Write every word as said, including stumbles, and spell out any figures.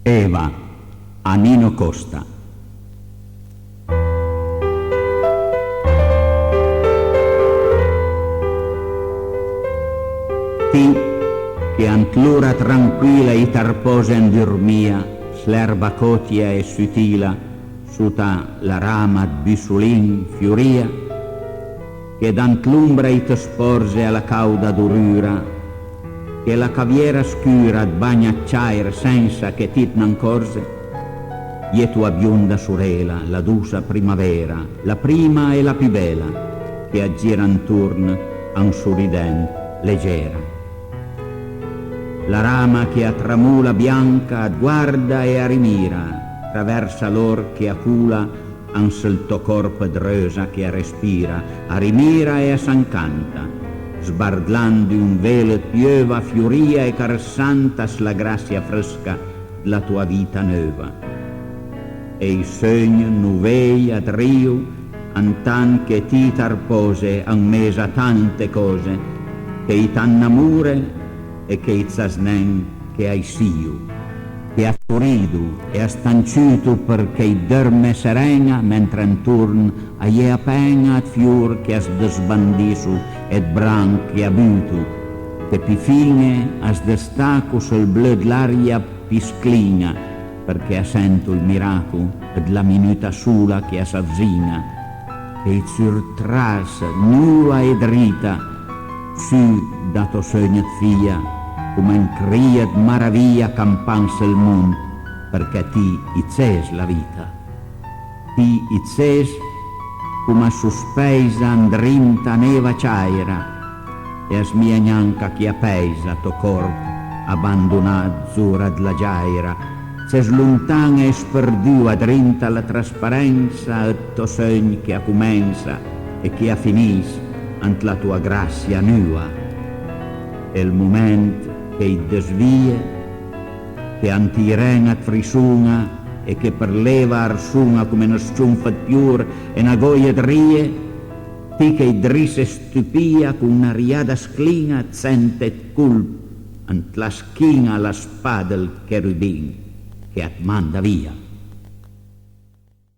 Eva, a Nino Costa. Ti che ant l'ura tranquila it arpose andurmìa, s'l'erba cotia e sutila, sota la rama ëd bussolin fiorìa, che dant l'ombra it ësporze a la càuda dorura, che la caviera scura ëd bagna ëd ciàir sensa che ti it n'ancorze, je toa bionda sorela, la dossa primavera, la prima e la pì bela, che at gira antorn an sorident legera. La rama che a tramola bianca at guarda e a rimira, traversa l'òr che a cola an sël tò còrp ëd reusa che a respira, a rimira e a s'ancanta, sbardlant d'un vel ëd pieuva fiorìa e careçanta s'la grassia frësca dla toa vita neuva. E ij seugn novej at rio antant che ti it arpose an mes a tante còse, che it anamore e che it sas nen che a-j sio, che a sorido e a stanciuto përchè it dërme seren-a, mentre antorn a-i é apen-a ëd fior che as dësbandisso e ëd branch che a buto, che pì fin-e as dëstaco sël bleu dl'aria pì sclin-a, përchè a sento ël miraco dla minuta sola che a s'avzin-a, che it surtras nua e drita, sù da tò seugn ëd fija, coma un cri ëd maravija campant sël mond, përchè ti it ses la vita. Ti it ses coma sospeisa andrinta a n'eva ciàira, e a smija gnanca ch'i a peisa tò còrp abandonà dzora dla giàira, ses lontan-a e spërdua drinta la trasparensa ëd tò seugn che a comensa e che a finiss ant la toa grassia nua. E ël moment che it dësvije, che ant ij ren at frisson-a e che për l'eva a rësson-a coma në s-cionf ëd pior e na gòja ëd rie, ti che it drisse stupìa con na riada sclin-a it sente ëd colp ant la schin-a la spada ël cherubin che at manda via.